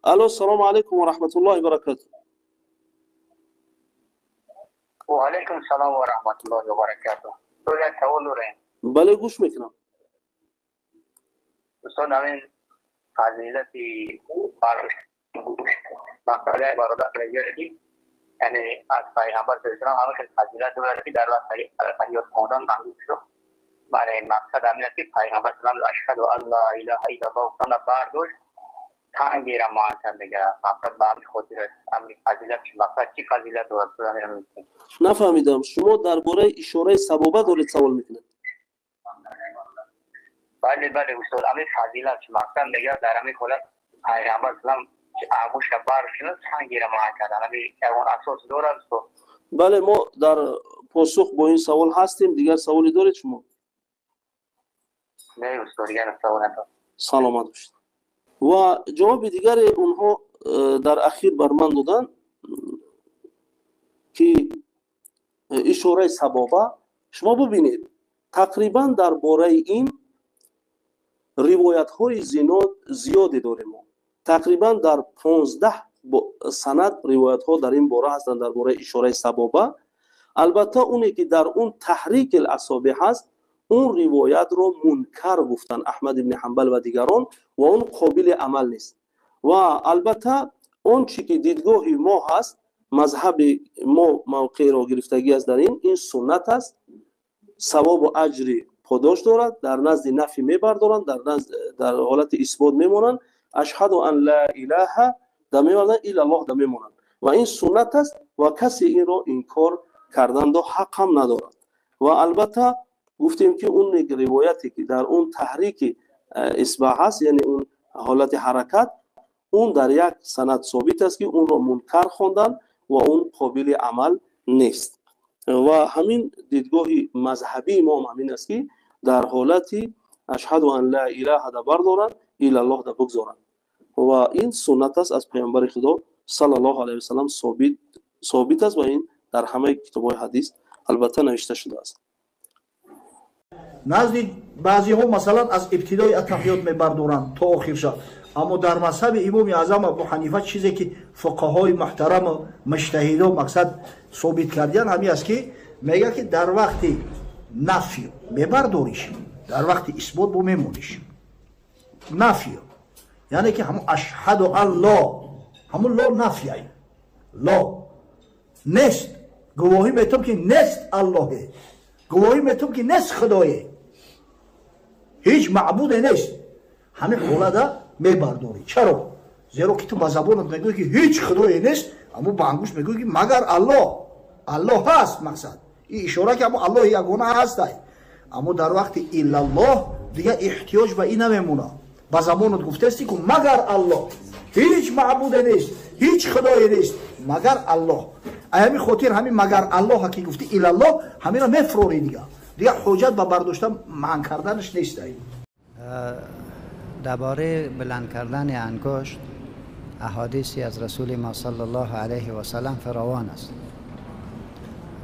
الو، السلام علیکم و رحمت الله و برکاته. و علیکم السلام و رحمت الله و برکاته. یک سوال داریم. بله، گوش میکنم. استاد، همین فضیلت مقاله برادر رجالی، یعنی از پیغمبر اسلام همه که فضیلت داره که در وقت حیات خواندن منظور شد. برای مقصد همین است که پیغمبر اسلام اشهد ان لا اله الا الله گفتن برداشت تنگی را معطل میگه. مقصد به همین خاطر همین فضیلت، مقصد چی فضیلت داره؟ نفهمیدم، شما درباره اشاره سبابه دارید سوال میکنید؟ بله بله استاد، همین فضیلت مقصد میگه در همین حالت پیغمبر اسلام انگشت برداشت تنگی را معطل، همین اون اساس داره استاد. بله، ما در پاسخ با این سوال هستیم. دیگر سوالی دارید شما؟ نه استاد، دیگر سوال ندارم. سلامت باشید. و جواب دیگر اونها در اخیر بر من دادن که اشاره سبابه، شما ببینید تقریبا درباره این روایت های زیادی داریم. تقریبا در 15 سند روایت ها در این باره هستند، درباره اشاره سبابه. البته اونی که در اون تحریک الاصابع هست، اون روایت رو منکر گفتن احمد بن حنبل و دیگران و اون قابل عمل نیست. و البته اون چی که دیدگاه ما هست، مذهب ما موقع را گرفتگی است در این سنت است، ثواب و اجر پاداش دارد، در نزد نفی میبردارند، در حالت اثبات میمونند، اشهد ان لا اله در میمونند، الا الله در میمونند و این سنت است و کسی این را انکار کردن دو حق هم ندارد. و البته گفتیم که اون روایتی که در اون تحریک اصبع هست، یعنی اون حالت حرکت، اون در یک سند ثابت است که اون را منکر خواندن و اون قابل عمل نیست. و همین دیدگاه مذهبی ما هم همین است که در حالت اشهد ان لا اله در بردارند، الا الله در بگذارند و این سنت است از پیامبر خدا صلی الله علیه و سلم ثابت است و این در همه کتاب‌های حدیث البته نوشته شده است. نزد بعضی ها مثلا از ابتدای اتحیات میبردارند تا آخر شد، اما در مذهب امام اعظم ابو حنیفه چیزی که فقهای محترم و مجتهدا مقصد ثابت کردن همین است که میگه که در وقت نفی میبرداریش، در وقت اثبات بو میمونیش. نفی یعنی که همون اشهد ان لا، همون لا نفیه، لا نیست، گواهی میتم که نیست الله، گواهی میتم که نیست خدایه، هیچ معبود نیست. همین حالت میبرداری. چرا؟ زیرا که تو با زبانت میگویی که هیچ خدایی نیست، اما با انگشت میگویی که مگر الله، الله هست. مقصد این اشاره که اما الله یگانه هست، اما در وقت الا الله دیگه احتیاج به این نمیمونه. با زبانت گفته استی که مگر الله، هیچ معبود نیست، هیچ خدایی نیست مگر الله. همین خاطر همین مگر الله که گفتی الا الله، همین را میفروری دیگه، دیگه حجت به برداشتن منع کردنش نیست. درباره بلند کردن انگشت احادیثی از رسول ما صلی الله علیه و سلم فراوان است،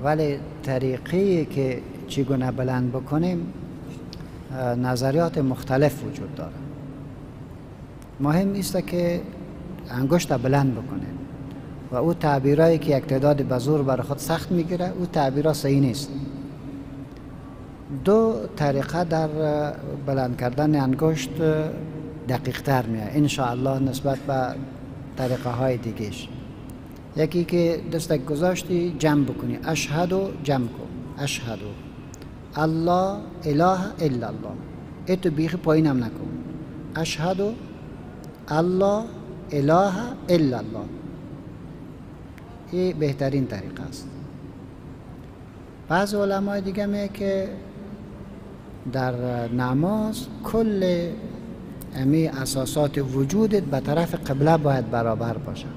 ولی طریقی که چگونه بلند بکنیم نظریات مختلف وجود داره. مهم است که انگشت بلند بکنیم و او تعبیرایی که یک تعداد به زور برای خود سخت میگیره، او تعبیرها صحیح نیست. دو طریقه در بلند کردن انگشت دقیق تر میاد ان شاء الله نسبت به طریقه های دیگهش. یکی که دستک گذاشتی جمع بکنی، اشهدو جمع کن، اشهدو الله اله الا الله، ای تو بیخی پایینم نکن، اشهدو الله اله الا الله، این بهترین طریقه است. بعض علمای دیگه میگه که در نماز کل امی اساسات وجودت به طرف قبله باید برابر باشه،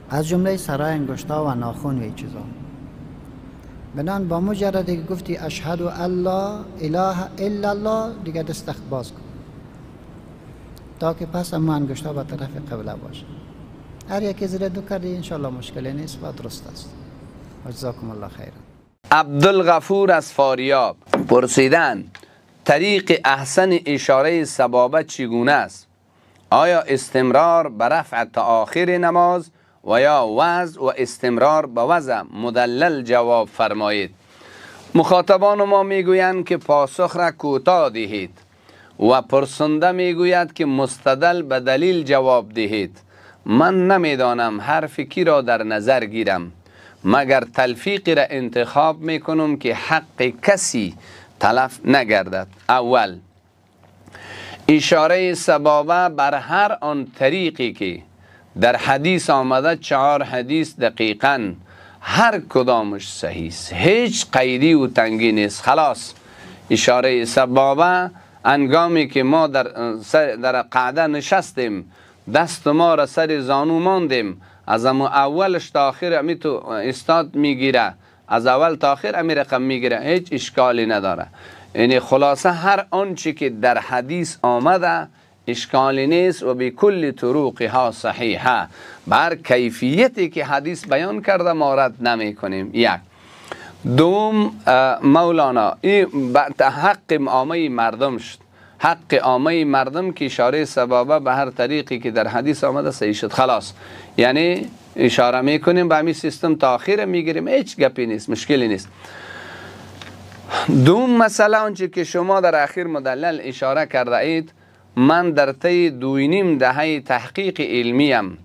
از جمله سرای انگشتا و ناخن و این چیزا. بنان با مجرد که گفتی اشهد الله اله الا الله، دیگه دست باز کن تا که پس اما انگشتا به طرف قبله باشه. هر یکی زیر دو کردی انشالله مشکلی نیست و درست است. جزاکم الله خیرا. عبدالغفور از فاریاب پرسیدن طریق احسن اشاره سبابه چگونه است؟ آیا استمرار به رفع تا آخر نماز و یا وضع و استمرار به وضع؟ مدلل جواب فرمایید. مخاطبان ما میگویند که پاسخ را کوتاه دهید و پرسنده میگوید که مستدل به دلیل جواب دهید. من نمیدانم حرف کی را در نظر گیرم، مگر تلفیقی را انتخاب میکنم که حق کسی تلف نگردد. اول، اشاره سبابه بر هر آن طریقی که در حدیث آمده، 4 حدیث دقیقاً هر کدامش صحیح است، هیچ قیدی و تنگی نیست. خلاص اشاره سبابه انگامی که ما در قعده نشستیم، دست ما را سر زانو ماندیم، از اولش تا آخر امی تو استاد میگیره، از اول تا آخر امی رقم میگیره، هیچ اشکالی نداره. یعنی خلاصه هر آنچه که در حدیث آمده اشکالی نیست و به کل طرقها صحیحه. بر کیفیتی که حدیث بیان کرده ما رد نمی کنیم. یک. دوم، مولانا این حق عامه مردم شد، حق عامه مردم که اشاره سبابه به هر طریقی که در حدیث آمده صحیح شد. خلاص یعنی اشاره میکنیم به همین سیستم تا آخر میگیریم، هیچ گپی نیست، مشکلی نیست. دوم مسئله آنچه که شما در اخیر مدلل اشاره کرده اید، من در طی 2.5 دهه تحقیق علمیم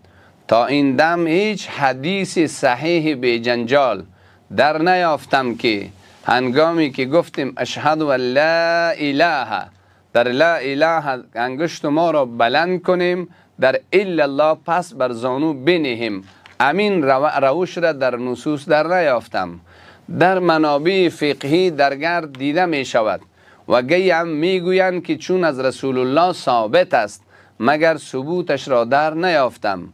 تا این دم هیچ حدیث صحیح به جنجال در نیافتم که هنگامی که گفتیم اشهد و لا اله، در لا اله انگشت ما را بلند کنیم، در الا الله پس بر زانو بنهیم. امین روش را در نصوص در نیافتم. در منابع فقهی درگرد دیده می شود و گی هم می گویند که چون از رسول الله ثابت است، مگر ثبوتش را در نیافتم.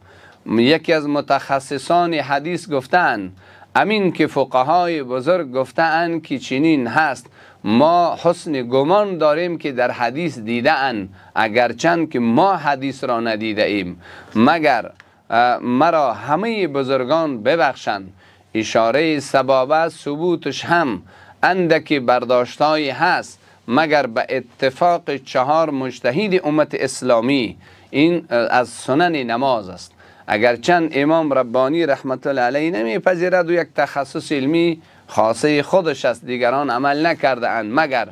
یکی از متخصصان حدیث گفتند امین که فقهای بزرگ گفتند که چنین هست، ما حسن گمان داریم که در حدیث دیده اند، اگرچند که ما حدیث را ندیده ایم، مگر مرا همه بزرگان ببخشند. اشاره سبابه ثبوتش هم اندکی برداشتهایی هست، مگر به اتفاق 4 مجتهد امت اسلامی این از سنن نماز است. اگرچند امام ربانی رحمت الله علیه نمیپذیرد و یک تخصص علمی خاصه خودش است، دیگران عمل نکرده اند، مگر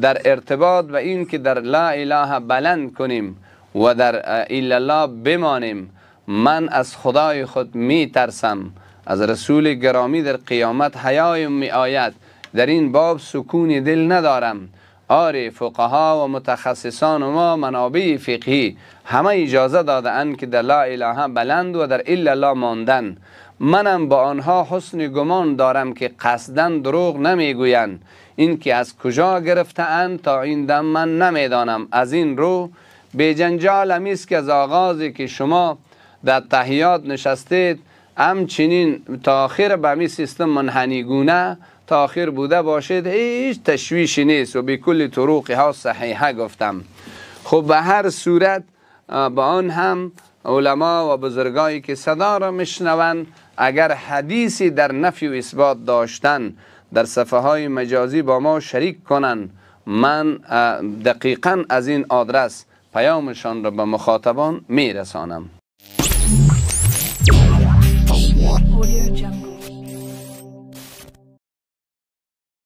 در ارتباط به این که در لا اله بلند کنیم و در الا الله بمانیم، من از خدای خود می ترسم، از رسول گرامی در قیامت حیایم می آید، در این باب سکون دل ندارم. آره فقها و متخصصان ما منابع فقهی همه اجازه داده اند که در لا اله بلند و در الا الله ماندن. منم با آنها حسن گمان دارم که قصداً دروغ نمیگویند. این که از کجا گرفته اند تا این دم من نمیدانم. از این رو به جنجال همیست که از آغازی که شما در تحیات نشستید همچنین تا آخر به همی سیستم منحنی گونه تا آخر بوده باشید، هیچ تشویشی نیست و به کل طرقها صحیحه گفتم. خب به هر صورت با آن هم علما و بزرگایی که صدا را میشنوند اگر حدیثی در نفی و اثبات داشتن در صفحه های مجازی با ما شریک کنند، من دقیقاً از این آدرس پیامشان را به مخاطبان میرسانم. Audio Jungle.